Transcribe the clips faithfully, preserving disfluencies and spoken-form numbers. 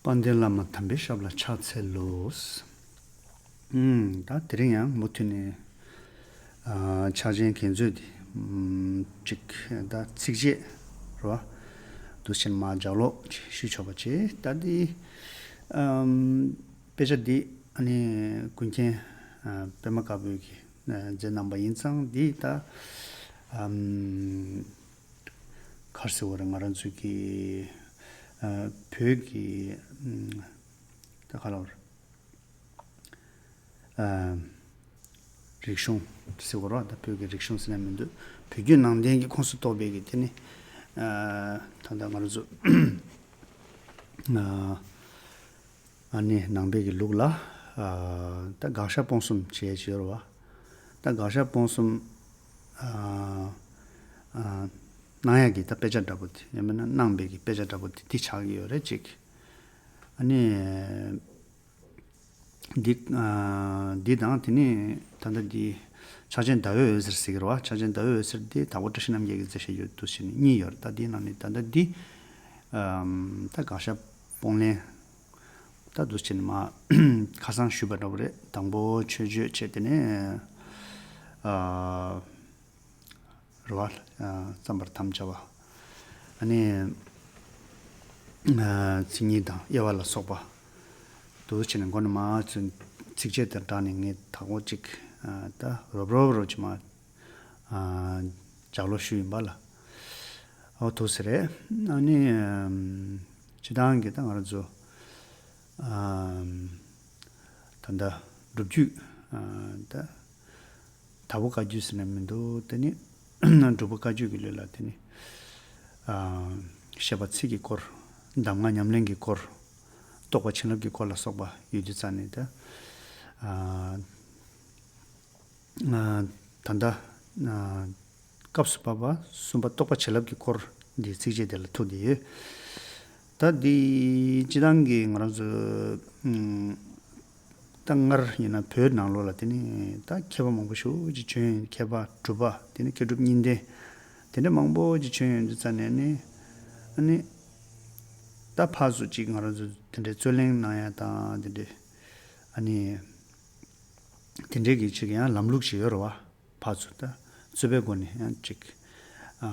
དཔལ་ལྡན་བླ་མ་དམ་པའི་ཞབས་ལ་ཕྱག་འཚལ་ལོ། ཨུམ། ད་དེ་རིང་ཡང་མུ་མཐུད་ནས་ཨ་ཕྱག་ཆེན་གན་མཛོད་འདི་ཨུམ་ཅིག་ད་ཚིགས་བཅད་རེད་བ། འདུག་སེ་མར་ལྗགས་ཀློག་ཅིག་ཞུས་ཆོག་པ་བྱས། ད་འདི་ཨམ་དཔེ་ཆ་འདི་ཨ་ནི་ཀུན་མཁྱེན་ཨ་པད་མ་དཀར་པོས་ཀྱིས་ཨ་མཛད་གནང་པ་ཡིན་ཙང་། འདི་ད་ཨམ་ག་རེ་ཟེར་དགོས་རེད། ང་རང་ཚོའི་གི་ཨ་བོད་ཀྱི་ཨམ་ད་ག་ལབ་དགོས་རེད། ཨ་རིག་གཞུང་ཟེར་དགོས་རེད་བ། ད་བོད་ཀྱི་རིག་གཞུང་ཟེར་ན་མི་འདུག་བོད་བརྒྱུད་ནང་བསྟན་གྱི་ཁོངས་སུ་གཏོགས་པའི་གི་དེ་ནི་ཨ་ད་ལྟ་ང་རང་ཚོ་ཨ་ཨ་ནི་ནང་པའི་གི་ལུགས་ལ་ཨ་ད་དགག་བཞག་སྤོང་གསུམ་བྱེད་ཡས་ཅིག་ཡོད་རེད་བ། ད་དགག་བཞག་སྤོང་གསུམ་ཨ་ཨ་གནང་ཡག་གི་ད་དཔེ་ཆ་འདྲ་པོ་དེ། ཡང་མིན་ན་གནང་པའི་གི་དཔེ་ཆ་འདྲ་པོ་དེ་འདི་ཆགས་ཀྱི་ཡོད་རེད་ཅིག་ཨ་ནི། འདི་ཨ་འདི་དང་དེ་ནས་ད་ལྟ་འདི་ཕྱག་ཆེན་ཟླ་འོད་འོད་ཟེར་ཟེར་གྱི་རེད་བ། ཕྱག་ཆེན་ཟླ་འོད་འོད་ཟེར་འདི་དྭགས་པོ་བཀྲ་ཤིས་རྣམ་རྒྱལ་གྱིས་མཛད་བཞག་ཡོད། འདུག་སེ་ནི་གཉིས་ཡོད་རེད། ད་འདིའི་ནང་ནས་ད་ལྟ་འདི་ཨམ་ད་དགག་བཞག་སྤོང་ལེན་ད་འདུག་སེ་ནི་མར་ཁ་སང་ཞུས་པ་འདྲ་པོ་རེད། དང་པོ་མཆོད་བརྗོད་བྱས། དེ་ནས་ཨ་རེད་བ། ཨ་བརྩམ་པར་དམ་བཅའ་བ། ཨ་ནི་ཨ་མཚན་ཉིད་དང་དབྱེ་བ་ལ་སོགས་པ་འདུག་སེ་བྱས་ནས་མགོ་ནས་མར་ཚུར་ཚིགས་བཅད་དང་སྦྲགས་ནས་ངས་དང་པོ་གཅིག་ཨ་ད་རོབ་རོབ་རོབ་ཅིག་མར་ཨ་ལྗགས་ཀློག་ཞུས་ཡིན་པ་ལ། ཨོ་འདུག་སེ་རེད། ཨ་ནི་ཨམ་སྤྱིར་བཏང་གི་ད་ང་རང་ཚོ་ཨམ་ད་ལྟ་སྒྲུབ་བརྒྱུད་ཨ་ད་དྭགས་པོ་བཀའ་བརྒྱུད་ཟེར་ན་མི་འདུག་དེ་ནི་འབྲུག་པ་བཀའ་བརྒྱུད་ཀྱི་ལུགས་ལ་དེ་ནི་ཨ་བཤད་པ་ཚིག་གི་སྐོར། གདམས་ངག་ཉམས་ལེན་གྱི་སྐོར། རྟོགས་པ་བྱིན་རླབས་ཀྱི་སྐོར་ལ་སོགས་པ་ཡོད་དུས་ཙང་ནས། ད་ཨ་ཨ་ད་ལྟ་ཨ་སྐབས་སུ་བབས་པ་གསུམ་པ་རྟོགས་པ་བྱིན་རླབས་ཀྱི་སྐོར་འདི་ཚིགས་བཅད་དེ་ལ་ཐུག་བསྡད་ཡོད། ད་འདི་སྤྱིར་བཏང་གི་ང་རང་ཚོ་ཨ་ད་སྔར་ཡིན་ན་བོད་ནང་ལོགས་ལ་དེ་ནི་ད་མཁས་པ་མང་པོ་ཞེ་པོ་ཅིག་བྱོན་ཡོད། མཁས་པ་གྲུབ་པ་དེ་ནི་མཁས་གྲུབ་གཉིས་ལྡན་དེ་འདྲ་མང་པོ་ཅིག་བྱོན་ཡོད་དུས་ཙང་ནས་ནི། ཨ་ནི་ད་ཕར་ཚུར་ཅིག་ང་རང་ཚོ་དེ་འདྲའི་རྩོད་གླེང་གནང་ཡ་དང་དེ་འདྲའི་ཨ་ནི་དེ་འདྲའི་གི་ཅིག་ཡང་ལམ་ལུགས་ཅིག་ཡོད་རེད་བ། ཕར་ཚུར་ད་རྩོད་པའི་སྒོ་ནས་ཡང་ཅིག་ཨ་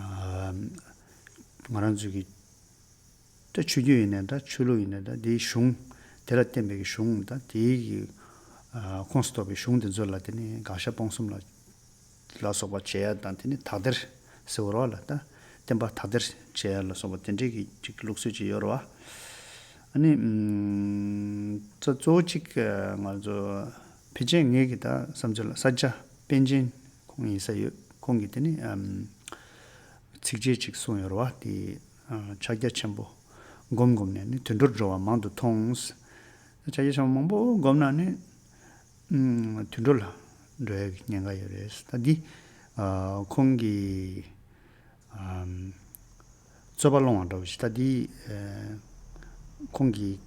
ང་རང་ཚོ་གི་ད་ཆོས་བརྒྱུད་ཡིན་ནའི་འདྲ། ཆོས་ལུགས་ཡིན་ནའི་འདྲ། དེའི་གཞུང་། དེ་ལ་བརྟེན་པའི་གི་གཞུང་དང་དེའི་གི་ཨ་ཁོངས་སུ་གཏོགས་པའི་གཞུང་དེ་ཚོ་ལ་དེ་ནི་དགག་བཞག་སྤོང་གསུམ་ལ་ལ་སོགས་པ་བྱེད་ཡ་དང་། དེ་ནི་དག་སྡེར་ཟེར་བ་རེད་བ་ལ། ད་བསྟན་པ་དག་སྡེར་བྱེད་ཡ་ལ་སོགས་པ་དེ་འདྲའི་གི་ཅིག་ལུགས་སྲོལ་ཅིག་ཡོད་རེད་བ། ཨ་ནི་ཨམ་ད་གཙོ་བོ་གཅིག་ང་ཚོ་ཕལ་ཆེར་ངེད་ཀྱི་ད་བསམ་ཚུལ་ལ་ས་སྐྱ་པཎ་ཆེན་ཁོང་ཡིན་ས་ཡོད། ཁོང་གིས་དེ་ནི་ཨམ་ཚིགས་བཅད་ཅིག་གསུངས་ཡོད་རེད་བ། དེ་ཨ་ཕྱག་རྒྱ་ཆེན་པོ་བསྒོམ་བསྒོམས་ནས་ནི་དུད་འགྲོར་འགྲོ་བ་མང་དུ་མཐོང་། ཕྱག་རྒྱ་ཆེན་པོ་མང་པོ་བསྒོམས་ན་ནི་ཨམ་དུད་འགྲོ་ལ་འགྲོ་ཡ་གི་ཉེན་ཁ་ཡོད་རེད། ད་འདི་ཨ་ཁོང་གིས་ཨམ་རྩོད་པ་སློང་བ་འདྲ་བོ་ཞིག་ད་འདི་ཨ་ཁོང་གིས་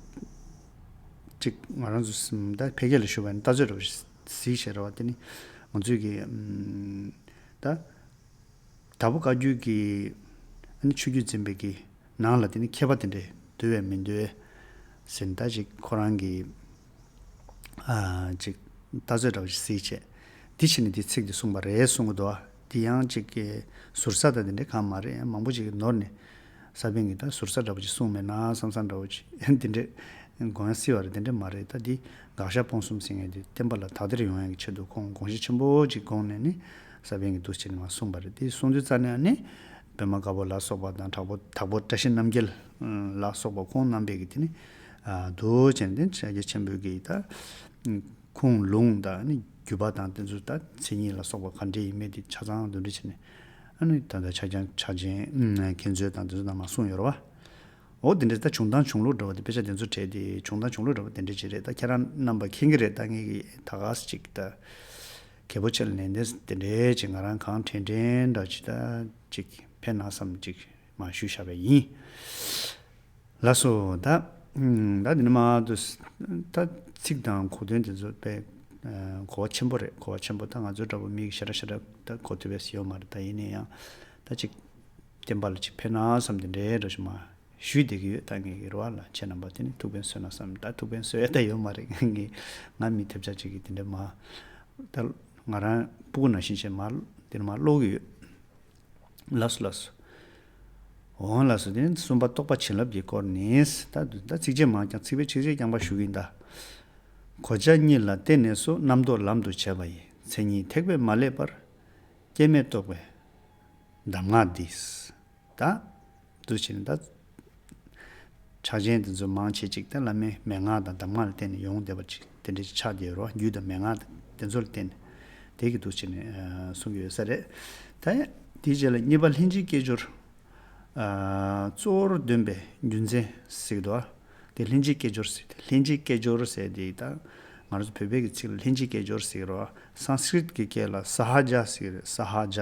ཅིག་ང་རང་ཚོ་སེམས་ད་ཕལ་སྐད་ལ་ཞུ་བ་ཡིན་ན་ལྟ་ཚོད་འདྲ་བོ་ཞིག་གཟིགས་བྱས་རེད་བ། དེ་ནི་ང་ཚོས་ཀྱི་ཨམ་ད་དྭགས་པོ་བཀའ་བརྒྱུད་ཀྱི་ཨ་ནི་ཆོས་བརྒྱུད་འཛིན་པའི་གི་ནང་ལ་དེ་ནི་མཁས་པ་དེ་འདྲས་འདུག་པས་མི་འདུག་པས་ཟེར་ནས་ད་ཅིག་ཁོ་རང་གི་ཨ་ཅིག་ལྟ་ཚོད་འདྲ་བོ་ཞིག་གཟིགས་བྱས། དེ་བྱས་ནས་དེ་ཚིག་དེ་གསུངས་པ་རེད་གསུང་གི་འདུག་པ། དེ་ཡང་ཅིག་གི་ཟུར་ཟ་དང་དེ་འདྲས་གང་མ་རེད། ཡང་མང་པོ་ཅིག་གིས་ནོར་ནས་ས་པཎ་གྱིས་ད་ཟུར་ཟ་འདྲ་བོ་ཅིག་གསུངས་མེད་ན་བསམ་བསམ་འདྲ་བོ་ཅིག་དེ་འདྲས་དགོངས་ཡ་སྲིད་པ་རེད། དེ་འདྲས་མ་རེད། ད་འདི་དགག་བཞག་སྤོང་གསུམ་ཟེར་མཁན་དེ་བསྟན་པ་ལ་དག་སྡེར་ཡོང་ཡ་གི་ཆེད་དུ་ཁོང་དགོངས་གཞི་ཆེན་པོ་ཅིག་དགོངས་ནས་ནི་ས་པཎ་གྱིས་འདུག་སེ་བྱས་ནས་མར་གསུངས་པ་རེད། དེ་གསུངས་དུས་ཙ་ནས་ཨ་ནི་པདྨ་དཀར་པོ་ལ་སོགས་པ་དང་། དྭགས་པོ་དྭགས་པོ་བཀྲ་ཤིས་རྣམ་རྒྱལ་ལ་སོགས་པ་ཁོང་རྣམ་པས་ཀྱི་དེ་ནི་ཨ་འདུག་སེ་བྱས་ནས་དེ་ཕྱག་རྒྱ་ཆེན་པོའི་གི་ད་ཁུངས་ལུང་དང་ཨ་ནི་བརྒྱུད་པ་དང་དེ་ཚོ་ད་མཚན་ཉིད་ལ་སོགས་པ་ག་འདྲས་ཡིན་མིན་དེ་ཆ་ཚང་འདོན་སྤྲོད་བྱས་ནས། ཨ་ནི་ད་ལྟ་ཕྱག་རྒྱ་ཕྱག་ཆེན་གན་མཛོད་དང་དེ་ཚོ་ནང་མར་གསུངས་ཡོད་རེད་བ། འོ་དེ་འདྲ་ད་བྱུང་སྟངས་བྱུང་ལུགས་འདྲ་བོ་དེ་དཔེ་ཆ་དེ་ཚོ་བྲིས་ཏེ་བྱུང་སྟངས་བྱུང་ལུགས་འདྲ་བོ་དེ་འདྲ་ཅིག་རེད། ད་ཁྱེད་རང་རྣམ་པ་མཁྱེན་གྱི་རེད། ད་ངེད་ཀྱིས་ད་ག་ཟེ་ཅིག་ད་གལ་པོ་ཆེ་ལ་ནན་ཏན་དེ་འདྲ་ཅིག་ང་རང་གང་དྲན་དྲན་འདྲ་ཅིག་ད་ཅིག་ཕན་ན་བསམ་ཅིག་མར་ཞུས་བཞག་པ་ཡིན། ལགས་སོ། ད་ད་འདི་ནས་མར་དུ་ད་ཚིག་དང་གོ་དོན་དེ་ཚོ་དཔེ་གོ་བ་ཆེན་པོ་རེད། གོ་བ་ཆེན་པོ། ད་ང་ཚོ་འདྲ་བོ་མི་ཞེ་དྲག་ཞེ་དྲག་ད་གོ་ཐུབ་པ་ཞིག་ཡོད་མ་རེད། ད་ཡིན་ན་ཡང་ད་ཅིག་བསྟན་པ་ལ་ཅིག་ཕན་ན་བསམ་དེ་འདྲའི་འདྲ་ཞིག་མར་ ཞུས་བསྡད་ཀྱི་ཡོད། ད་ངེད་ཀྱི་རེ་བ་ལ་ཁྱེད་རྣམ་པ་དེ་ནི་ཐུགས་ཕན་གསོས་ན་བསམ། ད་ཐུགས་ཕན་གསོས་ཡ་ད་ཡོད་མ་རེད། ངས་ང་མི་ཐེབས་ཆག་ཅིག་གིས་དེ་འདྲ་མ། ད་ང་རང་སྤུ་གུ་ནང་བཞིན་བྱས་མ་དེ་ནི་མ་ཀློག་གི་ཡོད། ལགས་སོ་ལགས་སོ། འོང་ལགས་སོ། དེ་ནི་གསུམ་པ་རྟོགས་པ་བྱིན་རླབས་ཀྱི་སྐོར་ནི། ད་ད་ཚིགས་བཅད་མང་རྐྱང་ཚིགས་བཅད་ཚིགས་བཅད་རྐྱང་པ་ཞུ་གི་ཡིན་ད། གོ་ཆ་གཉིས་ལ་བརྟེན་ནས་སུ། རྣམ་རྟོག་ལམ་དུ་བྱས་པ་ཡི། མཚན་ཉིད་ཐེག་པས་མ་བསླད་པར། སྐྱེ་མེད་རྟོགས་པའི་གདམས་ངག་འདི། ད་འདུ་བྱེད་ནི་ད། ཕྱག་ཆེན་དེ་ཚོ་མང་ཆེ་ཅིག་དེ་བླ་མའི་མན་ངག་དང་གདམས་ངག་ལ་བརྟེན་ནས་ཡོང་བསྡད་པ་ཅིག་དེ་འདྲ་ཅིག་ཆགས་བསྡད་ཡོད་རེད་བ། རྒྱུད་དང་མན་ངག་དེ་ཚོ་ལ་བརྟེན་ནས་དེ་གི་འདུ་བྱེད་ནི་གསུང་གི་ཡོད་ས་རེད། ད་དེའི་རྗེས་ལ་གཉིས་པ་ལྷན་ཅིག་སྐྱེས་སྦྱོར། གཙོ་བོར་འདོན་པའི་རྒྱུ་མཚན་ཟེར་གི་འདུག་བ། དེ་ལྷན་ཅིག་སྐྱེས་སྦྱོར་ཟེར་ཏེ། ལྷན་ཅིག་སྐྱེས་སྦྱོར་ཟེར་དེ་ད་ང་རང་ཚོ་བོད་པའི་གི་ཚིག་ལ་ལྷན་ཅིག་སྐྱེས་སྦྱོར་ཟེར་གི་རེད་བ། སཾ་སྐྲྀཏ་གི་སྐད་ལ་ས་ཧ་ཇ་ཟེར་གི་རེད། ས་ཧ་ཇ།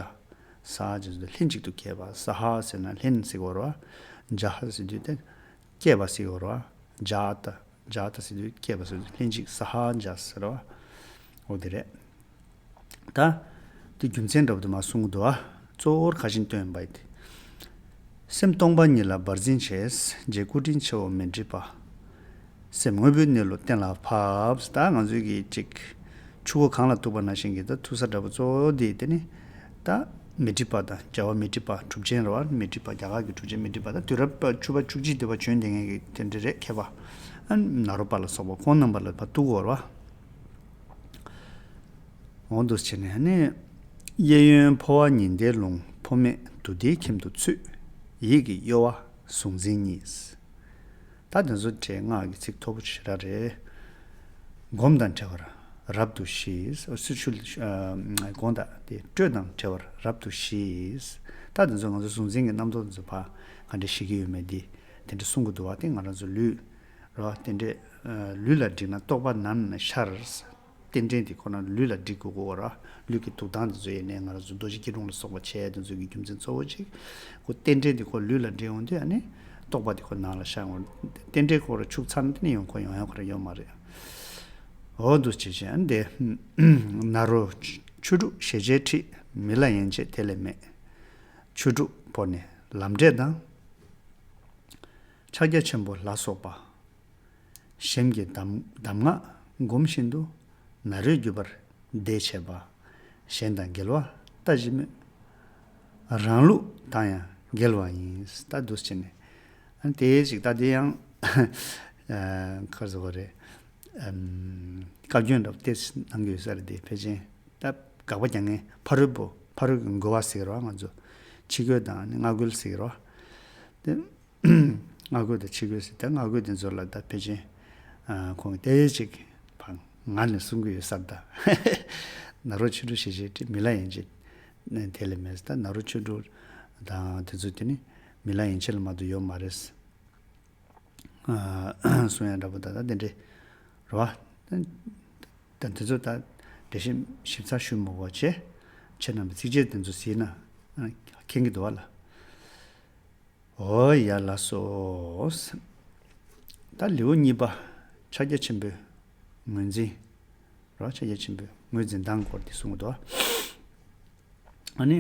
ས་ཧ་ཇ་ཟེར་དུས་ལྷན་ཅིག་ཏུ་སྐྱེས་པ། ས་ཧ་ཟེར་ན་ལྷན་ཟེར་གི་རེད་བ། ཇ་ཧ་ཟེར་དུས་དེ་སྐྱེས་པ་ཟེར་གི་རེད་བ། ཇ་ཏ། ཇ་ཏ་ཟེར་དུས་སྐྱེས་པ་ཟེར་དུས་ལྷན་ཅིག་ས་ཧ་ཇ་ཟེར་བ། འོ་དེ་རེད། ད་དེ་རྒྱུ་མཚན་འདྲ་པོ་དེ་མར་གསུང་གི་འདུག་བ། གཙོ་བོར་ག་བཞིན་སྟོན་པ་ཡི། སེམས་སྟོང་པ་ཉིད་ལ་འབར་འཛིན་བྱས། རྗེ་སྐུ་དྲིན་ཆེ་བ་མི་འགྲིག་པ། སེམས་དངོས་པོའི་གནས་ལུགས་གཏན་ལ་ཕབ། ད་ང་ཚོའི་གི་ཅིག་ཆུ་བོ་གངས་ལ་ཐུག་པ་ནང་བཞིན་གྱི་ད་ཐུག་ས་འདྲ་པོ་གཙོ་བོ་དེ་དེ་ནི་ད་མི་འགྲིག་པ་དང་བྱ་བ་མི་འགྲིག་པ། གྲུབ་ཆེན་རེད་བ། མི་འགྲིག་པ། རྒྱ་གར་གྱི་གྲུབ་ཆེན་མི་འགྲིག་པ། ད་དུས་རབས་བཅུ་པ་བཅུ་གཅིག་དེ་བ་བྱོན་བསྡད་མཁན་གྱི་དེ་འདྲ་རེད་མཁས་པ། ཨ་ནཱ་རོ་པ་ལ་སོགས་པ་ཁོང་རྣམ་པ་ལ་ཕར་གཏུག་དགོས་རེད་བ། འོ་འདུག་བྱས་ནས་ནི། གཡས་གཡོན་འཕོ་བ་ཉི་ཟླའི་ཀློང་། འཕོ་མེད་དུ་ལྡིར་ཁྱིམ་དུ་ཚུད། ཡིད་ཀྱི་གཡོ་བ་གཟུང་འཛིན་གཉིས། ད་དེ་ཚོ་དྲེད་སྔགས་ཀྱི་ཚིག་མཐོ་པོ་ཞེ་དྲག་རེད། སྒོམ་དང་བྲལ་བར་རབ་ཏུ་ཞི། སུ་ཆུ་སྒོམ་དང་དེ་སྤྲོས་དང་བྲལ་བར་རབ་ཏུ་ཞི། ད་དེ་ཚོ་ང་ཚོ་གཟུང་འཛིན་གྱི་རྣམ་རྟོག་དེ་ཚོ་ཕར་ག་འདྲ་ཞི་གི་ཡོད་མེད་དེ་དེ་འདྲ་གསུང་གི་འདུག་བ། དེ་ང་རང་ཚོ་ལུས་རོ་དེ་འདྲས་ལུས་ལ་འགྲིག་ན་རྟོག་པ་ནམ་ན་ཤར། རྟེན་འབྲེལ་འདི་ཁོ་ན་ལུས་ལ་འགྲིག་དགོས་ཀྱི་ཡོད་རེད། ལུས་ཀྱི་འདུག་སྟངས་འདི་ཚོ་ཡིན་ནའི་ང་རང་ཚོ་རྡོ་རྗེ་སྐྱིལ་ཀྲུང་ལ་སོགས་པ་བྱས་དེ་ཚོ་གི་རྒྱུ་མཚན་གཙོ་བོ་གཅིག་ཁོ་རྟེན་འབྲེལ་འདི་ཁོ་ལུས་ལ་འགྲིག་འོང་དུས་ཨ་ནི་རྟོག་པ་འདི་ཁོ་ནང་ལ་ཤར་འོང་། རྟེན་འབྲེལ་ཁོ་ར་འཆུག་ཚར་ན་དེ་ནི་ཡོང་ཁོ་ཡོང་ཡ་ཁོ་ར་ཡོད་མ་རེད། འོ་འདུག་བྱེད་བྱེད་ཨ་ནི་དེ། ནཱ་རོ་ཆོས་དྲུག་ཞེས་བྱའི་ཁྲིད། མི་ལ་ཡན་ཆད་དེ་ལས་མེད། ཆོས་དྲུག་བོར་ནས་ལམ་འབྲས་དང་། ཕྱག་རྒྱ་ཆེན་པོ་ལ་སོགས་པ། གཞན་གྱི་གདམས་གདམས་ངག་སྒོམ་བཞིན་དུ། ནཱ་རོས་བརྒྱུད་པར་བདེ་བྱེད་པ། གཞན་དང་འགལ་བ་ལྟ་ཅི་སྨོས། རང་ལུགས་དང་ཡང་འགལ་བ་ཡིན། ད་འདུག་བྱས་ནས་ཨ་ནི་དེ་ཅིག་ད་དེ་ཡང་ག་རེ་ཟེར་དགོས་རེད། བཀའ་བཀྱོན་འདྲ་པོ་དེ་གནང་གི་ཡོད་ས་རེད། དེ་ཕལ་ཆེར་ད་དགག་པ་རྒྱག་མཁན་ཕ་རོལ་པོ་ཕ་རོལ་གྱི་རྒོལ་བ་ཟེར་གི་རེད་བ། ང་ཚོ་ཕྱི་རྒོལ་དང་ནི་སྔ་རྒོལ་ཟེར་གི་རེད་བ། དེ་སྔ་རྒོལ་དང་ཕྱི་རྒོལ་ཟེར་ཏེ་སྔ་རྒོལ་དེ་ཚོ་ལ་ད་ཕལ་ཆེར་ཁོང་གིས་དེ་ཅིག་ཕར་ངག་ནས་གསུང་གི་ཡོད་ས་རེད་ད། ནཱ་རོ་ཆོས་དྲུག་ཞེས་བྱའི་ཁྲིད། མི་ལ་ཡན་ཆད་དེ་ལས་མེད་ཟེར། ད་ནཱ་རོ་ཆོས་དྲུག་དང་དེ་ཚོ་དེ་ནི་མི་ལ་ཡན་ཆད་ལ་མ་གཏོགས་ཡོད་མ་རེད། གསུང་ཡ་འདྲ་པོ་ད་ད་དེ་འདྲས་རེད་བ། ད་དེ་ཚོ་ད་འགྲེལ་བཤད་ཞིབ་ཚགས་ཞུ་མི་དགོས་བྱས། ཁྱེད་རྣམ་པའི་ཚིགས་བཅད་དེ་ཚོ་གཟིགས་ན་མཁྱེན་གྱི་འདུག་བ་ལ། འོ་ཡ་ལགས་སོ། ད་ལེའུ་གཉིས་པ་ཕྱག་རྒྱ་ཆེན་པོའི་ངོས་འཛིན་རོ། ཕྱག་རྒྱ་ཆེན་པོའི་ངོས་འཛིན་སྟངས་སྐོར་དེ་གསུང་གི་འདུག་བ། ཨ་ནི།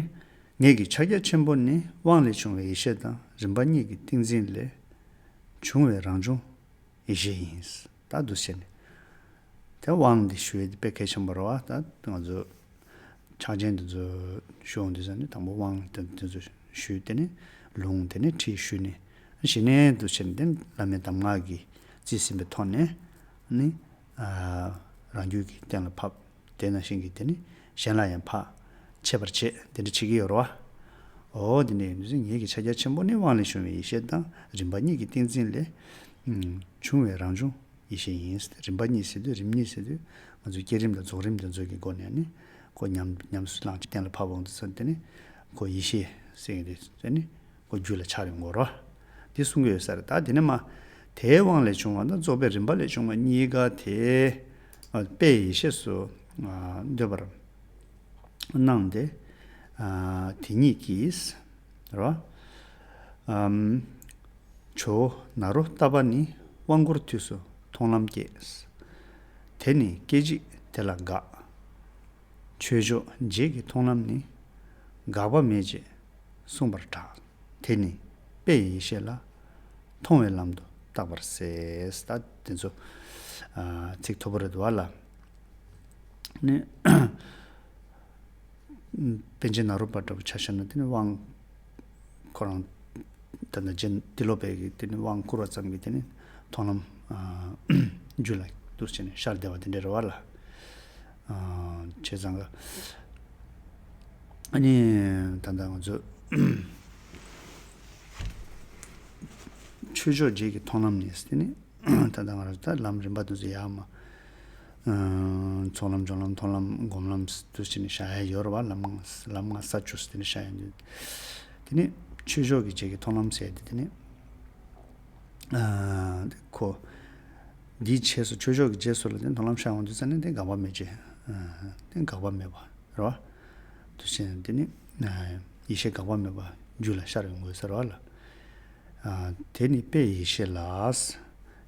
ངེད་ཀྱི་ཕྱག་རྒྱ་ཆེན་པོ་ནི་དབང་ལས་བྱུང་བའི་ཡེ་ཤེས་དང་རིམ་པ་གཉིས་ཀྱི་ཏིང་འཛིན་ལས་བྱུང་བའི་རང་བྱུང་ཡེ་ཤེས་ཡིན། ད་འདུག་བྱས་ནས། དེ་དབང་འདི་ཞུ་ཡས་དེ་དཔེ་གལ་ཆེན་པོ་རེད་བ། ད་ང་ཚོ་ཕྱག་ཆེན་འདི་ཚོ་ཞུ་འོང་དུས་ཙམ་ནས་དང་པོ་དབང་དེ་འདི་ཚོ་ཞུས། དེ་ནས་ལུང་། དེ་ནས་ཁྲིད་ཞུས་ནས། གཞི་ནས་འདུག་བྱས་ནས་དེ་བླ་མའི་གདམས་ངག་གིས་རྩིས་ཟིན་པའི་ཐོག་ནས་ནི་རང་རྒྱུད་ཀྱི་གཏན་ལ་ཕབ། དེ་ནང་བཞིན་གྱི་དེ་ནི་གཞན་ལ་ཡང་ཕར་འཆད་པར་བྱེད། དེ་འདྲ་བྱེད་ཀྱི་ཡོད་རེད་བ། འོ་དེ་འདྲ་ཡིན་དུས་ངེད་ཀྱི་ཕྱག་རྒྱ་ཆེན་པོ་ནི་དབང་ལས་བྱུང་བའི་ཡེ་ཤེས་དང་རིམ་པ་གཉིས་ཀྱི་ཏིང་འཛིན་ལས་བྱུང་བའི་རང་བྱུང་ཡེ་ཤེས་ཡིན། རིམ་པ་གཉིས་ཟེར་དུས་རིམ་གཉིས་ཟེར་དུས་ང་ཚོ་བསྐྱེད་རིམ་དང་རྫོགས་རིམ་དེ་ཚོ་གི་སྒོ་ནས་ནི་ཁོ་ཉམས་ཉམས་སུ་བླངས་ཀྱི་གཏན་ལ་ཕབ་འོང་དུས་ཙམ་དེ་ནི་ཁོ་ཡེ་ཤེས་ཟེར་གྱི་དུས་ཙམ་ནི། ཁོ་རྒྱུད་ལ་འཆར་ཡོང་གི་རེད། འདི་གསུང་གི་ཡོད་ས་རེད། ད་དེ་ནས་མ་དེའི་དབང་ལས་བྱུང་བ་དང་རྫོགས་པའི་རིམ་པ་ལས་བྱུང་བ་གཉིས་ཀ་དེ་དཔེ་ཡེ་ཤེས་སུ་འདོད་པར་སྣང་སྟེ། དེ་ཉིད་ཀྱིས་རེད། ཇོ་བོ་ནཱ་རོ་ཏ་པ་ནི་དབང་བསྐུར་དུས་སུ་མཐོང་ལམ་སྐྱེས། དེ་ནི་སྐད་ཅིག་དེ་ལ་འགགས། ཆོས་མཆོག་རྗེས་ཀྱི་མཐོང་ལམ་ནི། འགག་པ་མེད་ཅེས་གསུངས་པར་གྲགས། དེ་ནི་དཔེ་ཡེ་ཤེས་ལ། མཐོང་བའི་ལམ་དུ་བརྟག་པར་ཟད། ད་དེ་ཚོ་ཨ་ཚིག་མཐོ་པོ་རེད་འདུག་བ་ལ། ནི། པཎ་ཆེན་ནཱ་རོ་པ་འདྲ་པོ་ཆ་བཞག་ན་དེ་ནི་དབང་ཁོ་རང་ད་ལྟ་རྗེ་ཏི་ལོ་པའི་གི་དེ་ནི་དབང་བསྐུར་བ་ཙམ་གྱིས་དེ་ནི་མཐོང་ལམ་ཨ་རྒྱུད་ལ་འདུག་ཅེས་ནས་ཤར་བསྡད་པ་དེ་འདྲ་རེད་བ་ལ། ཨ་བྱས་ཙང་ག་ཨ་ནི་ད་ལྟ་ང་ཚོ་ཆོས་མཆོག་རྗེ་གི་མཐོང་ལམ་ནས་དེ་ནི། ད་ལྟ་ང་རང་ཚོ་ད་ལམ་རིམ་པ་དེ་ཚོ་ཡར་མར། ཨ་ཚོགས་ལམ་སྦྱོར་ལམ་མཐོང་ལམ་སྒོམ་ལམ་དུ་ཕྱིན་ནས་བཞག་ཡ་ཡོད་རེད་བ། ལམ་ལྔ་ལམ་ལྔ་ས་བཅུ་ཟེར་དེ་ནས་བཞག་ཡ་ཡོད། དེ་ནས་ཆོས་མཆོག་གི་རྗེ་གི་མཐོང་ལམ་ཟེར་དེ་དེ་ནས་ཨ་ཁོ་འདིའི་རྗེས་སུ་ཆོས་མཆོག་གི་རྗེས་སུ་ལ་དེ་མཐོང་ལམ་ཤར་འོང་དུས་ཙ་ནས་དེ་འགག་པ་མེད་ཅེས། ཨ་དེ་འགག་པ་མེད་པ་རེད་བ། དུ་ཕྱིན་དེ་ནི་ཡེ་ཤེས་འགག་པ་མེད་པ་རྒྱུད་ལ་ཤར་ཡོང་དགོས་ཟེར་བ་ལ། དེ་ནི་དཔེ་ཡེ་ཤེས་ལ།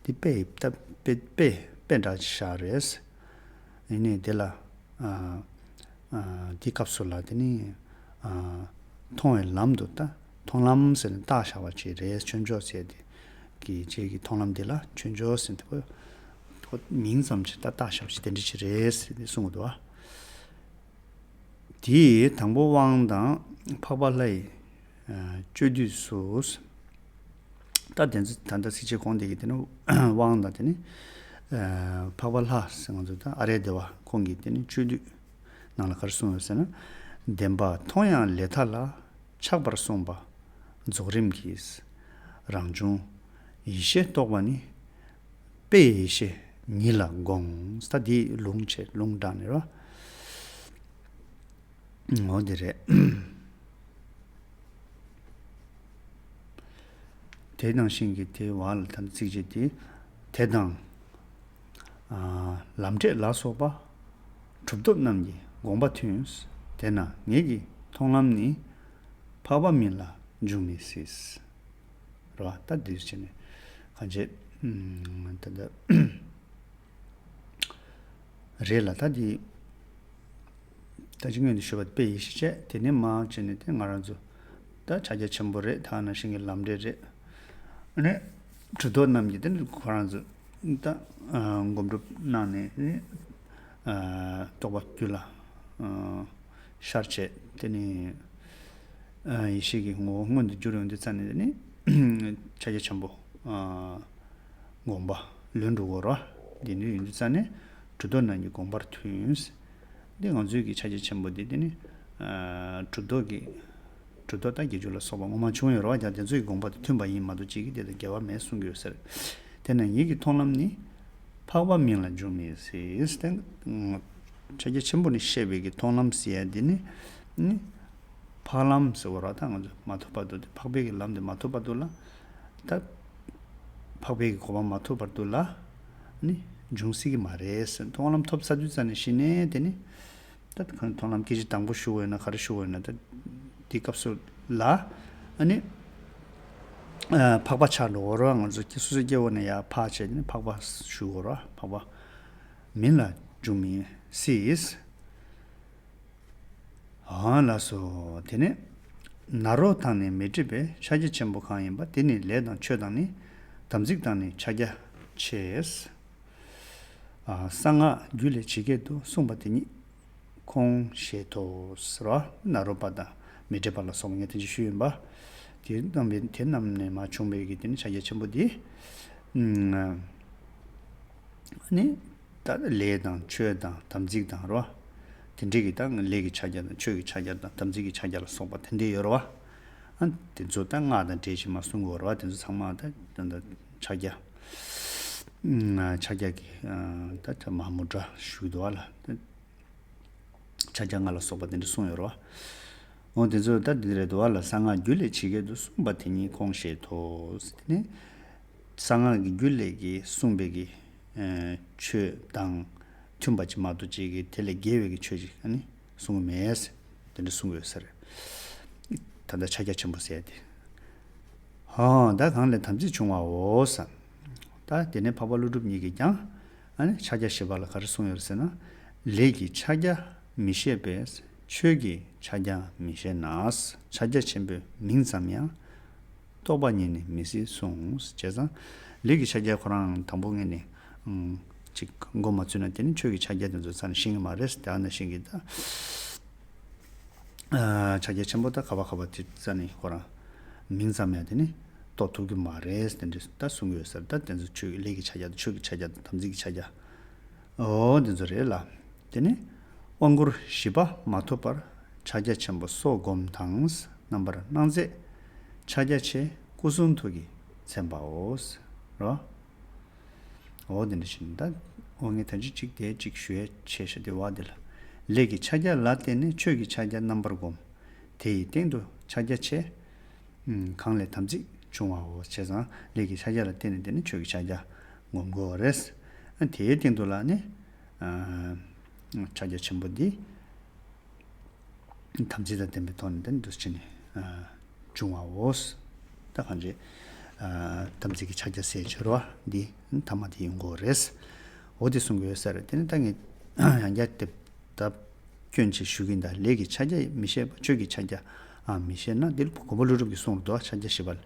དེ་དཔེ་ཡི་ད་དཔེ་དཔེ་དཔེ་འདྲ་ཞིག་ཤར་རེད། ཡིན་ནའི་དེ་ལ་དེ་སྐབས་སུ་ལ་དེ་ནི་མཐོང་བའི་ལམ་དུ་ད་མཐོང་ལམ་ཟེར་ནས་བཏགས་བཞག་པ་ཅིག་རེད། ཆོས་མཆོག་ཟེར་དེ་གི་རྗེ་གི་མཐོང་ལམ་དེ་ལ་ཆོས་མཆོག་ཟེར་དེ་མིང་ཙམ་ཅིག་ད་བཏགས་བཞག་པ་ཅིག་དེ་འདྲ་ཅིག་རེད་ཟེར་ནས་གསུང་གི་འདུག་བ། དེའི་དང་པོ་དབང་དང་འཕགས་པ་ལྷ་ཡི་སྤྱོད་བསྡུས་སུ། ད་དེ་ཚོ་ད་ལྟ་ཚིགས་བཅད་གོང་དེ་གི་དེ་ནི་དབང་དང་དེ་ནི་འཕགས་པ་ལྷ་ཟེར་ང་ཚོ་ད་ཨ་རེ་དེ་བ་ཁོང་གི་དེ་ནི་སྤྱོད་བསྡུས་ནང་ལ་ག་རེ་གསུངས་ཡོད་ཟེར་ན། བདེན་པ་མཐོང་ཡང་ལས་མཐའ་ལ་ཆགས་པར་གསུངས་པ་རྫོགས་རིམ་གྱིས། རང་བྱུང་ཡེ་ཤེས་རྟོགས་པ་ནི། དཔེ་ཡེ་ཤེས་ཉིད་ལ་དགོངས། ད་འདི་ལུང་བྱས་ལུང་དྲངས་ནས་རོ། འོ་དེ་རེད། དེ་ནང་བཞིན་གྱི་དེ་བ་ལ་ད་ཚིགས་བཅད་དེ། དེ་དང་། ལམ་འབྲས་ལ་སོགས་པ། གྲུབ་ཐོབ་རྣམས་ཀྱི་དགོངས་པ་མཐུན། དེས་ན་ངེད་ཀྱི་མཐོང་ལམ་ནི། འཕགས་པ་མིན་ལ་འབྱུང་མི་སྲིད། རེད་བ། ད་འདིར་བྱས་ནས་གང་བྱེད། ད་ལྟ་རེད་ལ་ད་འདི་ད་ཅི་སྔོན་དུ་ཞུས་པ་དཔེ་ཡེ་ཤེས་བྱས་དེ་ནས་མར་བྱས་ནས་དེ་ང་རང་ཚོ་ད་ཕྱག་རྒྱ་ཆེན་པོ་རེད། ད་ནང་བཞིན་གྱི་ལམ་འབྲས་རེད། ཨ་ནི་གྲུབ་ཐོབ་རྣམས་ཀྱིས་དེ་ནི་ཁོ་རང་ཚོ་ད་སྒོམ་སྒྲུབ་གནང་ནས་རྟོགས་པ་རྒྱུད་ལ་ཤར་བྱས་དེ་ནི་ཡེ་ཤེས་ཀྱི་ངོ་བོ་མངོན་དུ་གྱུར་ཡོང་དུས་ཙ་ནས་དེ་ནི་ཕྱག་རྒྱ་ཆེན་པོ་དགོངས་པ་ལོན་འགྲོ་གི་རེད། འདི་འདྲ་ཡིན་དུས་ཙ་ནས་གྲུབ་ཐོབ་རྣམས་ཀྱི་དགོངས་པར་མཐུན། འདི་ང་ཚོའི་གི་ཕྱག་རྒྱ་ཆེན་པོ་འདི་དེ་ནི་གྲུབ་ཐོབ་ཀྱི་གྲུབ་ཐོབ་དང་དགེ་སྦྱོར་ལ་སོགས་པ་སྔོན་མ་བྱུང་ཡོད་རེད་བ། ཀྱང་དེ་ཚོའི་དགོངས་པ་དང་མཐུན་པ་ཡིན་མ་གཏོགས་གཅིག་གིས་དེ་དང་འགལ་བ་མེད་གསུང་གི་ཡོད་ཟེར། དེས་ན་ངེད་ཀྱི་མཐོང་ལམ་ནི་འཕགས་པ་མིན་ལ་འབྱུང་མི་སྲིད། དེ་ཕྱག་རྒྱ་ཆེན་པོ་ནས་བཤད་པའི་གི་མཐོང་ལམ་ཟེར་ཡ་འདི་ནི་ནི་འཕགས་ལམ་ཟེར་བ་ར་ད་ང་ཚོ་མ་ཐོབ་བར་དུ་དེ་འཕགས་པའི་གི་ལམ་དེ་མ་ཐོབ་བར་དུ་ལ་ད་འཕགས་པའི་གི་གོ་འཕང་མ་ཐོབ་བར་དུ་ལ་ནི་འབྱུང་སྲིད་ཀྱི་མ་རེད་ཟེར། མཐོང་ལམ་ཐོབ་ཚར་དུས་ཙ་ནས་གཞི་ནས་དེ་ནི། ད་གང་མཐོང་ལམ་སྐད་ཅིག་དང་པོ་ཞུ་བ་ཡིན་ན་ག་རེ་ཞུ་བ་ཡིན་ན་ད་འདི་སྐབས་སུ་ལ་ཨ་ནི་འཕགས་པ་ཆགས་འགྲོ་བ་རེད། ང་ཚོ་སྐྱེ་སོ་སོའི་སྐྱེ་བོ་ནས་ཡར་འཕགས་བྱས་ནས་འཕགས་པ་ཞུ་བ་རེད། འཕགས་པ་མིན་ལ་འབྱུང་མི་སྲིད། ཨང་ལགས་སོ། དེ་ནས་ནཱ་རོ་དང་ནི་མི་འབྲལ་བའི་ཕྱག་རྒྱ་ཆེན་པོ་གང་ཡིན་པ་དེ་ནི་ལས་དང་ཆོས་དང་ནི་དམ་ཚིག་དང་ནི་ཕྱག་རྒྱ་ཆེ། གསང་སྔགས་རྒྱུད་ལས་ཇི་སྐད་དུ་གསུངས་པ་དེ་ཉིད་ཁོང་ཞེས་ཐོས་ཟེར་བ། ནཱ་རོ་པ་དང་མི་འབྲལ་བ་ལ་སོགས་པ་ངས་དེ་ཅི་ཞུས་ཡིན་པ། དེ་རྣམས་པའི་དེ་རྣམས་ནས་མ་བྱུང་བའི་གི་དེ་ནི་ཕྱག་རྒྱ་ཆེན་པོ་འདི་ནི་ད་ལས་དང་ཆོས་དང་དམ་ཚིག་དང་རོ། དེ་འདྲའི་གི་ད་ལས་ཀྱི་ཕྱག་རྒྱ་དང་ཆོས་ཀྱི་ཕྱག་རྒྱ་དང་དམ་ཚིག་གི་ཕྱག་རྒྱ་ལ་སོགས་པ་དེ་འདྲའི་ཡོད་རོ། ཨ་དེ་ཚོ་ད་སྔགས་དང་འབྲེལ་ཞིག་མ་གསུང་གི་ཡོད་རོ། དེ་ཚོ་ཚང་མ་ད་ད་ཕྱག་རྒྱ། ཕྱག་རྒྱ་གི་ད་མ་མོ་འདྲ་ཞུ་འདུག་བ་ལ། ཕྱག་རྒྱ་ལྔ་ལ་སོགས་པ་དེ་འདྲ་གསུངས་ཡོད་རེད་བ། འོ་དེ་ཚོ་ད་འདི་རེད་འདུག་བ་ལ། གསང་སྔགས་རྒྱུད་ལས་ཇི་སྐད་དུ་གསུངས་པ་དེ་ཉིད་ཁོང་ཞེས་ཐོས། དེ་ནས་གསང་སྔགས་ཀྱི་རྒྱུད་ལས་ཀྱི་གསུངས་པའི་གི་ཆོས་དང་མཐུན་པ་ཅིག་མ་གཏོགས་ཅིག་གི་དེ་ལས་འགལ་བའི་གི་ཆོས་ཅིག་ཨ་ནི་གསུང་གི་མེད། དེ་འདྲ་གསུང་གི་ཡོད་ས་རེད། ད་ལྟ་ཕྱག་རྒྱ་ཆེན་པོ་ཟེར་ཏེ། ཧང་། ད་གང་ལས་དམ་ཚིག་བྱུང་བའོ་ཟེར། ད་དེ་ནས་འཕགས་པ་ཀླུ་སྒྲུབ་ཉིད་ཀྱིས་ཀྱང་ཨ་ནི་ཕྱག་རྒྱ་བཞི་པ་ལ་ག་རེ་གསུངས་ཡོད་ཟེར་ན། ལས་ཀྱི་ཕྱག་རྒྱ་མི་ཤེས་པས་ཆོས་ཀྱི་ཕྱག་རྒྱ་མི་ཤེས་ན། ཕྱག་རྒྱ་ཆེན་པོའི་མིང་ཙམ་ཡང་ རྟོག་པ་ཉིད་ནི་མི་སྲིད་གསུངས། བྱས་ཙང་ལས་ཀྱི་ཕྱག་རྒྱ་ཁོ་རང་དང་པོ་ངས་ནི་ཨང་ཅིག་མགོ་མ་ཚོས་ན་དེ་ནི་ཆོས་ཀྱི་ཕྱག་རྒྱ་དེ་ཚོ་རྩ་ནས་ཤེས་ཀྱི་མ་རེད། དེ་ནང་བཞིན་གྱི་ད་ཨ་ཕྱག་རྒྱ་ཆེན་པོ་ད་ག་བ་ག་བ་དེ་རྩ་ནས་ཁོ་རང་མིང་ཙམ་ཡང་དེ་ནི་རྟོགས་ཐུབ་ཀྱི་མ་རེད། དེ་འདྲ་ད་གསུང་གི་ཡོད་ས་རེད། ད་དེ་ཚོ་ཆོས་ཀྱི་ལས་ཀྱི་ཕྱག་རྒྱ་དང་ཆོས་ཀྱི་ཕྱག་རྒྱ་དང་དམ་ཚིག་གི་ཕྱག་རྒྱ། འོ་འདི་ཚོ་རེད་ལ། དེ་ནི་དབང་བསྐུར་བཞི་པ་མ་ཐོབ་པར་ཕྱག་རྒྱ་ཆེན་པོ་སོགས་སྒོམ་དང་། རྣམ་པར་སྣང་མཛད་ཕྱག་རྒྱ་ཆེ། སྐུ་གསུང་ཐུགས་ཀྱིས་མཚན་པའོ། རོ། འོ་འདི་འདྲ་བཞིན་ད་འོ་ངས་ད་ཅི་གཅིག་དེ་གཅིག་ཞུ་ཡས་ཆེ་ཤ་དེ་བ་དེ་ལ། ལས་ཀྱི་ཕྱག་རྒྱ་ལ་བརྟེན་ནས་ཆོས་ཀྱི་ཕྱག་རྒྱ་རྣམ་པར་སྒོམ། དེ་ཡི་སྟེང་དུ་ཕྱག་རྒྱ་ཆེ། གང་ལས་དམ་ཚིག་འབྱུང་བའོ། བྱས་ཙང་ལས་ཀྱི་ཕྱག་རྒྱ་ལ་བརྟེན་ནས་དེ་ནི་ཆོས་ཀྱི་ཕྱག་རྒྱ་སྒོམ་དགོས་རེད། ཨ་དེའི་སྟེང་དུ་ལ་ནི་ཨ་ཕྱག་རྒྱ་ཆེན་པོ་འདི་དམ་ཚིག་དང་ལྡན་པའི་ཐོག་ནས་དེ་ནི་འདུ་བྱེད་ནི་ཨ་འབྱུང་བའོ། ད་གང་ཅི་ཨ་དམ་ཚིག་གི་ཕྱག་རྒྱ་ཟེར་བྱེད་རོ་འདི་ཐ་མ་དེ་ཡིན་དགོས་རེད། འོ་དེ་གསུང་གི་ཡོད་ས་རེད། དེ་ནི་ད་ངས་ཡང་བསྐྱར་དེ་ད། སྐྱོན་ཅིག་ཞུ་གིན་ད། ལས་ཀྱི་ཕྱག་རྒྱ་མི་ཤེས་པ། ཆོས་ཀྱི་ཕྱག་རྒྱ་ཨ་མི་ཤེས་ན། འདིར་མགོན་པོ་ཀླུ་སྒྲུབ་ཀྱིས་གསུངས་འདུག་ཕྱག་རྒྱ་བཞི་པ་ལ།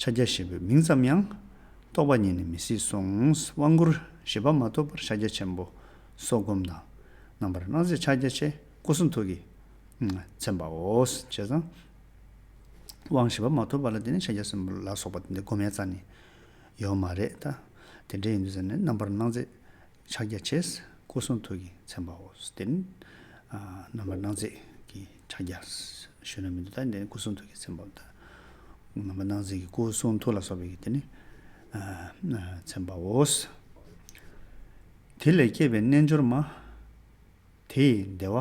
ཕྱག་རྒྱ་བཞི་པའི་མིང་ཙམ་ཡང་། རྟོག་པ་ཉིད་ནི་མི་སྲིད་གསུངས། དབང་བསྐུར་བཞི་པ་མ་ཐོབ་པར་ཕྱག་རྒྱ་ཆེན་པོ་སོགས་སྒོམ་དང་། རྣམ་པར་སྣང་མཛད་ཕྱག་རྒྱ་ཆེ། སྐུ་གསུང་ཐུགས་ཀྱིས་མཚན་པའོ། བྱས་ཙང་དབང་བཞི་པ་མ་ཐོབ་པ་ལ་དེ་ནི་ཕྱག་རྒྱ་ཆེན་པོ་ལ་སོགས་པ་དེ་འདྲ་སྒོམ་ཡ་རྩ་ནས་ཡོད་མ་རེད་ད། དེ་འདྲ་ཡིན་དུས་ཙ་ནས་རྣམ་པར་སྣང་མཛད། ཕྱག་རྒྱ་ཆེ། སྐུ་གསུང་ཐུགས་ཀྱིས་མཚན་པའོ། དེ་ནི་ཨ་རྣམ་པར་སྣང་མཛད་ཀྱི་ཕྱག་རྒྱ་ཞུས་ན་མི་འདུག་ད་འདི་ནི་སྐུ་གསུང་ཐུགས་ཀྱིས་མཚན་པའོ། ད་རྣམ་པར་སྣང་མཛད་ཀྱི་སྐུ་གསུང་ཐུགས་ལ་སོགས་པའི་གི་དེ་ནི་ཨ་མཚན་པའོ། དེ་ལས་སྐྱེས་པའི་རྣལ་འབྱོར་མ། དེ་ཡི་བདེ་བ་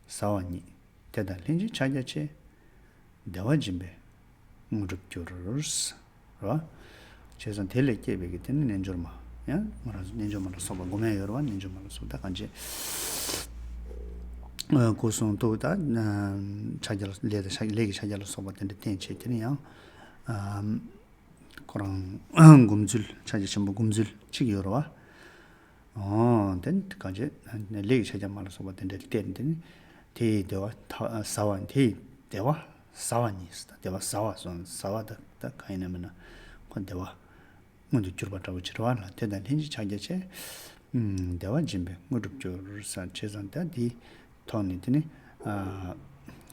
ཟ་བ་ཉིད། དེ་དང་ལྷན་ཅིག་ཕྱག་རྒྱ་ཆེ། བདེ་བ་འབྱིན་པའི་དངོས་གྲུབ་འགྱུར། རེད་བ། བྱས་ཙང་དེ་ལས་སྐྱེས་པའི་གི་དེ་ནི་རྣལ་འབྱོར་མ། ཡང་ང་རང་ཚོ་རྣལ་འབྱོར་མ་ལ་སོགས་པ་སྒོམ་ཡ་ཡོད་རེད་བ། རྣལ་འབྱོར་མ་ལ་སོགས་པ་ད་གང་ཅི། ཨ་སྐུ་གསུང་ཐུགས་དང་ཕྱག་རྒྱ་ལ་ལས་དང་ཕྱག་ལས་ཀྱི་ཕྱག་རྒྱ་ལ་སོགས་པ་དེ་འདྲ་བསྟན་བྱས། དེ་ནི་ཡང་ཨ་ཁོ་རང་སྒོམ་ཚུལ། ཕྱག་རྒྱ་ཆེན་པོ་སྒོམ་ཚུལ་གཅིག་ཡོད་རེད་བ། འོ་དེ་ནི་གང་བྱེད་ལས་ཀྱི་ཕྱག་རྒྱ་མ་ལ་སོགས་པ་དེ་འདྲ་བསྟན་དེ་ནི་དེ་ཡི་བདེ་བ་ད་ཟ་བ། དེ་ཡི་བདེ་བ་ཟ་བ་ཉིད། ད་བདེ་བ་ཟ་བ་སོང་ཟ་བ་ད་ད་གང་ཡིན་ན་མིན་ན་ཁོ་བདེ་བ་མངོན་དུ་གྱུར་པ་འདྲ་བོ་ཅིག་རེད་བ་ལ། དེ་དང་ལྷན་ཅིག་ཕྱག་རྒྱ་ཆེ། བདེ་བ་འབྱིན་པའི་དངོས་གྲུབ་འགྱུར་ཟེར། བྱས་ཙང་ད་དེའི་ཐོག་ནས་དེ་ནི་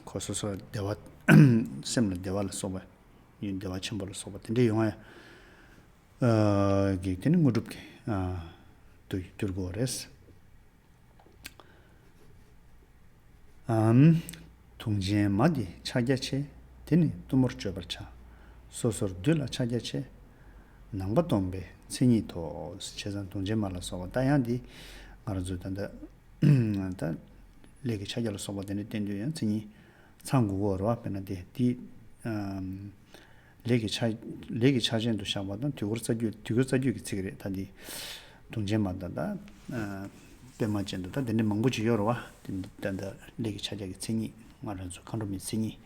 ཁོ་སོ་སོ་བདེ་བ་སེམས་ལ་བདེ་བ་ལ་སོགས་པ། བདེ་བ་ཆེན་པོ་ལ་སོགས་པ་དེ་འདྲ་ཡོང་ཡ་གི་དེ་ནི་དངོས་གྲུབ་ཀྱི་དུ་འགྱུར་དགོས་རེད། ཨམ། དུང་ཅན་མ་འདི་ཕྱག་རྒྱ་ཆེ། དེ་ནི་གཏུམ་མོར་བརྗོད་པར་བྱ། སོ་སོར་སྡུད་ལ་ཕྱག་རྒྱ་ཆེ། ནང་པ་སྟོང་པའི་མཚན་ཉིད་དོ། བྱས་ཙང་དུང་ཅན་མ་ལ་སོགས་པ་ད་ཡང་འདི་ང་རང་ཚོས་ད་ལྟ་ད་ལས་ཀྱི་ཕྱག་རྒྱ་ལ་སོགས་པ་དེ་འདྲ་བསྟན་དུས་ཡང་མཚན་ཉིད་ཚང་དགོས་ཀྱི་རེད་བ། དཔེར་ན་དེ་དེ་ཨམ། ལས་ཀྱི་ཆ་ལས་ཀྱི་ཆ་ཅན་དུ་བཞག་པ་དང་དུས་འཁོར་རྩ་རྒྱུད། དུས་འཁོར་རྩ་རྒྱུད་ཀྱི་ཚིག་རེད། ད་འདི་དུང་ཅན་མ་དང་ད་ཨ་པདྨ་ཅན་དུ་ད་དེ་འདྲ་མང་པོ་ཅིག་ཡོད་རེད་བ། དེ་འདི་ད་ད་ལས་ཀྱི་ཕྱག་རྒྱ་གི་མཚན་ཉིད། ང་རང་ཚོ་མཁའ་འགྲོ་མའི་མཚན་ཉིད།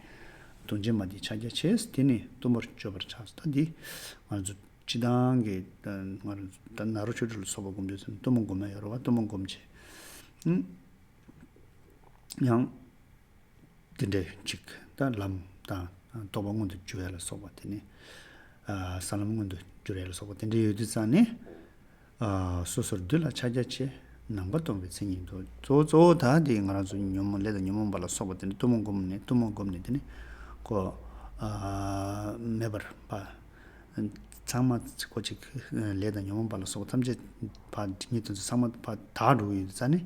དུང་ཅན་མ་འདི་ཕྱག་རྒྱ་ཆེ། དེ་ནི་གཏུམ་མོར་བརྗོད་པར་བྱ། ད་འདི་ང་རང་ཚོ་སྤྱི་བཏང་གི་ད་ང་རང་ཚོ་ད་ནཱ་རོ་ཆོས་དྲུག་ལ་སོགས་པ་སྒོམ་དུས་ཙམ་གཏུམ་མོ་སྒོམ་ཡ་ཡོད་རེད་བ། གཏུམ་མོ་སྒོམ་བྱས། ཨུམ། ཡང་དེ་འདྲའི་ཅིག་ད་ལམ་དང་རྟོགས་པ་མངོན་དུ་གྱུར་ཡ་ལ་སོགས་པ་དེ་ནི་ཨ་ས་ལམ་མངོན་དུ་གྱུར་ཡ་ལ་སོགས་པ་དེ་འདྲའི་ཡོད་དུས་ཙང་ནས་ཨ་སོ་སོར་སྡུད་ལ་ཕྱག་རྒྱ་ཆེ། ནང་པ་སྟོང་པའི་མཚན་ཉིད་དོ། གཙོ་བོ་གཙོ་བོ་ད་དེ་ང་རང་ཚོ་ཉོན་མོངས་ལས་དང་ཉོན་མོངས་པ་ལ་སོགས་པ་དེ་ནི་གཏུམ་མོ་སྒོམ་ནས་གཏུམ་མོ་སྒོམ་ནས་དེ་ནི་ཁོ་ཨ་མེད་པར་ཕ། ཚང་མ་ཁོ་ཅིག་ལས་དང་ཉོན་མོངས་པ་ལ་སོགས་པ་ཐམས་ཅད་ཕར་ཉིད་དེ་ཚོ་ཚང་མ་ཕར་དག་འགྲོ་གི་ཡོད་ཙང་ནི།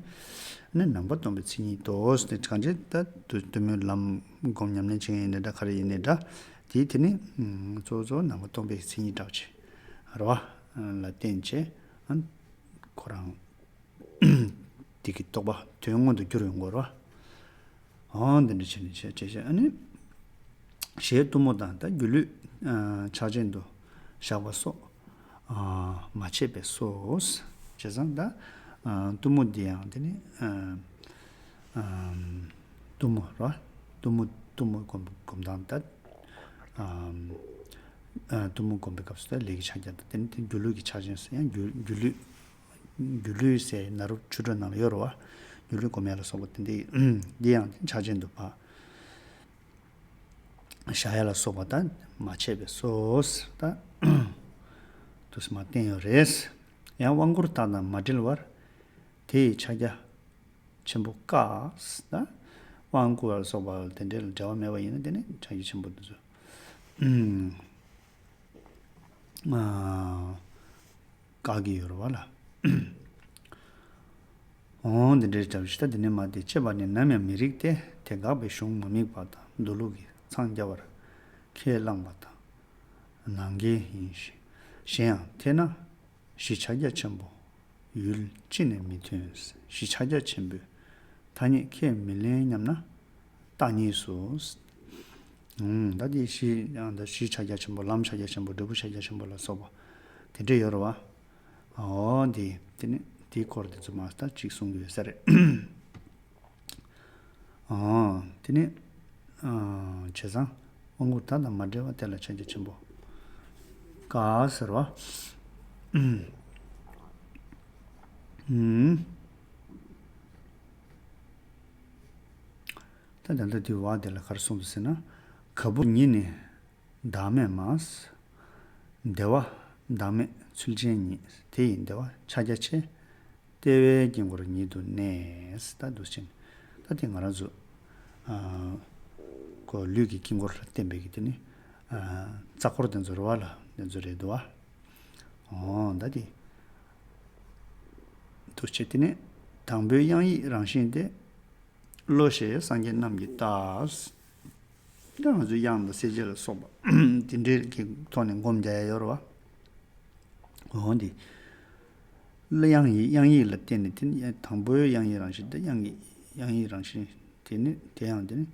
ནི་ནང་པ་སྟོང་པའི་མཚན་ཉིད་དོ་ཟེར་ཏེ་གང་ཅི་ད་དུ་དུ་མོའི་ལམ་སྒོམ་ཉམས་ལེན་བྱེད་ཡིན་ནའི་འདྲ་ག་རེ་ཡིན་ནའི་འདྲ། དེའི་དེ་ནི་གཙོ་བོ་གཙོ་བོ་ནང་པ་སྟོང་པའི་མཚན་ཉིད་འདྲ་བ་ཅིག་རེད་བ་ལ་བརྟེན་བྱས་ཁོ་རང་དེ་གི་རྟོགས་པ་དོན་མངོན་དུ་གྱུར་ཡོང་གི་རེད་བ། འོ་འདི་འདྲ་བྱས་ནས་བྱས་བྱས་བྱས་ཨ་ནི། ཞེས་གཏུམ་མོ་དང་ད་སྒྱུ་ལུས་ཨ་ཕྱག་ཆེན་དུ་བཞག་པ་སོགས་ཨ་མ་བྱས་པས་སོ། བྱས་ཙང་ད་ཨ་གཏུམ་མོ་འདི་ཡང་དེ་ནི་ཨ་ཨམ་གཏུམ་མོ་ར། གཏུམ་མོ་གཏུམ་མོ་སྒོམ་སྒོམ་སྟངས་ད་ཨམ་ཨ་གཏུམ་མོ་སྒོམ་པའི་སྐབས་སུ་ད་ལས་ཀྱི་ཕྱག་རྒྱ་དང་དེ་ནི་དེ་སྒྱུ་ལུས་ཀྱི་ཕྱག་ཆེན་སོགས་ཡང་སྒྱུ་སྒྱུ་ལུས། སྒྱུ་ལུས་ཟེར་ནཱ་རོ་ཆོས་དྲུག་ནང་ལ་ཡོད་རེད་བ། སྒྱུ་ལུས་སྒོམ་ཡ་ལ་སོགས་པ་དེ་འདི་འདི་ཡང་ཕྱག་ཆེན་དུ་བག་བཞག་ཡ་ལ་སོགས་པ་དང་མ་བྱས་པས་སོ། ད་དུས་མ་བསྟན་ཡོད་རེད། ཡང་དབང་བསྐུར་དག་དང་མ་འབྲེལ་བར། དེ་ཡི་ཕྱག་རྒྱ་ཆེན་པོ་བཀག། ད་དབང་བསྐུར་བ་ལ་སོགས་པ་དེ་འདྲ་ལ་འབྲེལ་བ་མེད་པ་ཡིན་ན་དེ་ནི་ཕྱག་རྒྱ་ཆེན་པོ་དེ་ཚོ་ཨ་བཀག་གི་ཡོད་རེད་བ་ལ། འོང་འདི་འདྲའི་གྲབས་ཤིག་ད་འདི་ནས་མ་དེ་བཅད་པ་ནི་ནམ་ཡང་མི་རིགས་ཏེ། དེ་དགག་པའི་གཞུང་མ་དམིགས་པ་དང་མདོ་ལུགས་ཀྱི་འཚང་རྒྱ་བར་ཁས་བླངས་པ་དང་ནང་འགལ་ཡིན་ཞེས། གཞན་ཡང་ཐེག་ན་གཞི་ཕྱག་རྒྱ་ཆེན་པོ་ཡུལ་གཅིག་ནས་མི་ཐོན། གཞི་ཕྱག་རྒྱ་ཆེན་པོའི་ཐ་སྙད་ཁས་མི་ལེན་སྙམ་ན་བརྟག་གཉིས་སུ། ཨུམ། ད་དེ་གཞི་ཡང་ད་གཞི་ཕྱག་རྒྱ་ཆེན་པོ་ལམ་ཕྱག་རྒྱ་ཆེན་པོ་འབྲས་བུ་ཕྱག་རྒྱ་ཆེན་པོ་ལ་སོགས་པ་དེ་འདྲ་ཡོད་རེད་བ། འོ་དེ་དེ་ནི་དེའི་སྐོར་དེ་ཚོ་མ་ད་གཅིག་གསུང་གི་ཡོད་ས་རེད། འོ་དེ་ནི་བྱས་ཙང་དབང་བསྐུར་དག་དང་མ་འབྲེལ་བ་དེ་ལ་ཕྱག་རྒྱ་ཆེན་པོ་བཀག་ཟེར་བ། ཨུམ། ད་ད་ལྟ་དུས་བ་དེ་ལ་ག་རེ་གསུངས་འདུག་ཟེར་ན། ག་བུར་ཉིད་ནི་བདག་མེད་མ། བདེ་བ་བདག་མེད་ཚུལ་ཅན་ཉིད། དེ་ཡི་བདེ་བ་ཕྱག་རྒྱ་ཆེ། ལྟེ་བའི་དཀྱིལ་འཁོར་ཉིད་དུ་གནས། ད་འདུག་ཕྱིན། ད་དེ་ང་རང་ཚོ་ཨ་ཁོ་ལུས་ཀྱི་དཀྱིལ་འཁོར་ལ་བརྟེན་པའི་གི་དེ་ནི་ཨ་རྩ་འཁོར་དེ་ཚོ་རེད་བ་ལ་དེ་ཚོ་རེད་འདུག་བ། འོ་ད་དེ། དུ་བྱེད་དེ་ནི་དང་པོའི་དབྱངས་ཡིག་རང་བཞིན་ཏེ། བློ་ཞེས་སངས་རྒྱས་རྣམས་ཀྱིས་བཏགས། ད་ང་ཚོའི་དབྱངས་དང་གསལ་བྱེད་ལ་སོགས་པ་དེ་འདྲའི་གི་ཐོག་ནས་སྒོམ་རྒྱག་ཡ་ཡོད་རེད་བ། འོ་འདི། དབྱངས་ཡིག་དབྱངས་ཡིག་ལ་བརྟེན་ནས་དེ་ནི་དང་པོའི་དབྱངས་ཡིག་རང་བཞིན་དེ་དབྱངས་ཡིག་དབྱངས་ཡིག་རང་བཞིན་དེ་ནི་དེ་ཡང་དེ་ནི།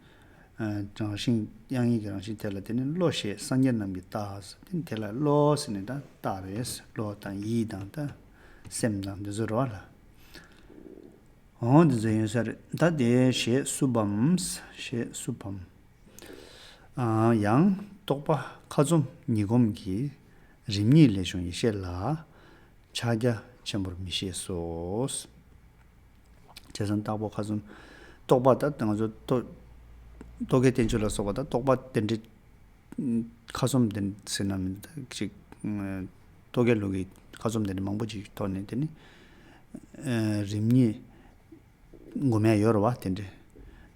རང་བཞིན་དབྱངས་ཡིག་གི་རང་བཞིན་དེ་ལ་དེ་ནི་བློ་ཞེས་སངས་རྒྱས་རྣམས་ཀྱིས་བཏགས། དེ་ནི་དེ་ལ་བློ་ཟེར་ནས་ད་བཏགས་རེད། བློ་དང་ཡིད་དང་ད་སེམས་དང་འདི་ཚོ་རེད་བ་ལ། འོང་འདི་ཚོ་ཡིན་ས་རེད། ད་དེ་ཞེས་སུ་བམ། ཞེས་སུ་བམ། ཡང་རྟོག་པ་ཁ་འཛོམས་ཉིད་སྒོམ་གྱི་རིམ་གཉིས་ལས་བྱུང་ཡེ་ཤེས་ལ་ཕྱག་རྒྱ་ཆེན་པོར་མི་ཤེས་སོ། བྱས་ཙང་རྟོག་པ་ཁ་འཛོམས། རྟོག་པ་ད་ང་ཚོ་རྟོག་རྟོག་གེ་བསྟན་བཅོས་ལ་སོགས་པ་ད་རྟོག་པ་དེ་འདྲའི་ཁ་འཛོམས་དེ་ཟེར་ན་མི་འདུག་ཅིག་རྟོག་གེ་ལུགས་ཀྱི་ཁ་འཛོམས་དེ་འདྲ་མང་པོ་ཅིག་ཐོག་ནས་དེ་ནི་རིམ་གཉིས་སྒོམ་ཡ་ཡོད་རེད་བ། དེ་འདྲ་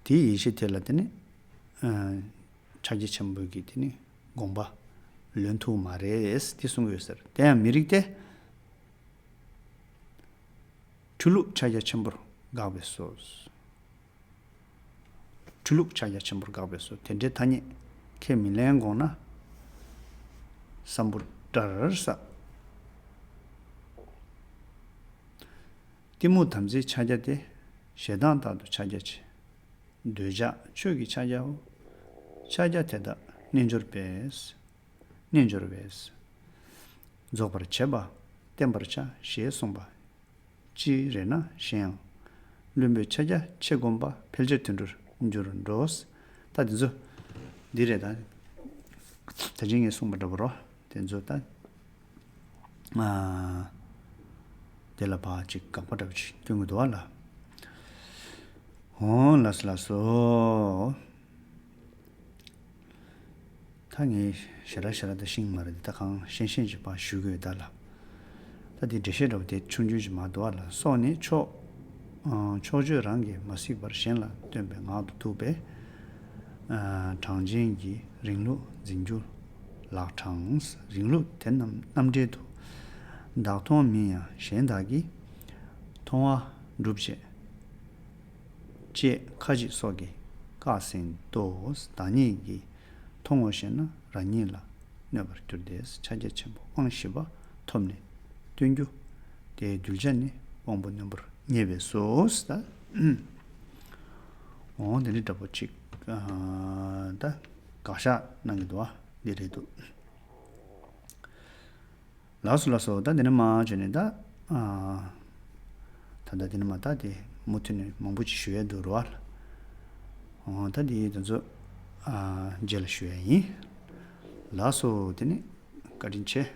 དེའི་ཡེ་ཤེས་དེ་ལ་དེ་ནི་ཕྱག་རྒྱ་ཆེན་པོ་གི་དེ་ནི་དགོངས་པ་ལོན་ཐུབ་མ་རེད་དེ་གསུང་གི་ཡོད་ཟེར། དེ་ཡང་མི་རིགས་ཏེ། འཁྲུལ་ལུགས་ཕྱག་རྒྱ་ཆེན་པོར་དགག་པས་སོ། འཁྲུལ་ལུགས་ཕྱག་རྒྱ་ཆེན་པོར་དགག་པས་སོ། དེ་འདྲའི་ཐ་སྙད་ཁས་མི་ལེན་དགོངས་ན། སམ་བྷོ་ཊར་ས། གཏི་མུག་དམ་ཚིག་ཕྱག་རྒྱ་སྟེ། ཞེ་སྡང་རྟག་ཏུ་ཕྱག་རྒྱ་ཆེ། འདོད་ཆགས་ཆོས་ཀྱི་ཕྱག་རྒྱའོ། ཕྱག་རྒྱ་དེ་དག་རྣལ་འབྱོར་པས། རྣལ་འབྱོར་བས། རྫོགས་པར་བྱེད་པ་བསྟན་པར་བྱ་ཞེས་གསུངས་པ། ཅི་རེད་ན་གཞན་ཡང་། བླུན་པོས་ཕྱག་རྒྱ་ཆེ་བསྒོམས་པ་ཕལ་ཆེར་དུད་འགྲོར་འགྱུར་འགྲོ། ད་འདི་ཚོ་འདི་རེད་ད། ད་ཅི་ངས་གསུངས་པ་འདྲ་པོ་རོ། དེ་ཚོ་ད་ཨ་དེ་ལ་ཕར་ཅིག་དགག་པ་འདྲ་པོ་ཅིག་སྐྱོན་གྱི་འདུག་བ་ལ། འོང་ལགས་སོ་ལགས་སོ། ད་ངས་ཞེ་དྲག་ཞེ་དྲག་ད་ཤེས་ཀྱི་མ་རེད། འདི་ད་གང་ཤེས་ཤེས་ཅིག་ཕར་ཞུ་གི་ཡོད་ད་ལ། ད་འདི་འགྲེལ་བཤད་འདྲ་པོ་དེ་ཆུང་ཆུང་ཅིག་མ་འདུག་བ་ལ། སྲོག་ནི་ཕྱོགས་ཨ་ཕྱོགས་ཆོས་རང་གིས་མ་གཟིགས་པར་གཞན་ལ་སྟོན་པའི་ངག་ཏུ་ཐུག་པས། ཨ་གྲངས་ཅན་གྱི་རིང་ལུགས་འཛིན་རྒྱུ་ལག་དྲངས། རིང་ལུགས་དེ་རྣམས་རྣམ་འགྲེལ་དུ། བདག་མཐོང་མིན་ཡང་གཞན་དག་གིས། མཐོང་བ་སྒྲུབ་བྱེད་ཅེས་ཁ་ཅིག་སོགས་ཀྱིས་བཀག་ཟིན་ཏོ། བདག་ཉིད་ཀྱིས་མཐོང་ངོ་ཞེ་ན་རང་ཉིད་ལ་གནོད་པར་འགྱུར་ཏེ། ཕྱག་རྒྱ་ཆེན་པོ་དབང་བཞི་པ་ཐོབ་ནས་སྟོན་རྒྱུ་དེའི་གདུལ་བྱ་ནི་དབང་པོ་རྣོན་པོར་ངེས་པས་སོ། ད་འོང་དེ་ནི་འདྲ་པོ་ཅིག་ཨ་ད་དགག་བཞག་གནང་གི་འདུག་བ། འདི་རེད་འདུག་ལགས་སོ་ལགས་སོ། ད་འདི་ནས་མར་བྱས་ནས་ད་ཨ་ད་ད་འདི་ནས་མར་ད་དེ་མུ་མཐུད་ནས་མང་པོ་ཅིག་ཞུ་ཡས་འདུག་རོ། ཨ་ད་འདི་དེ་ཚོ་ཨ་རྗེས་ལ་ཞུ་ཡས་ཡིན། ལགས་སོ། དེ་ནི་བཀའ་དྲིན་ཆེ།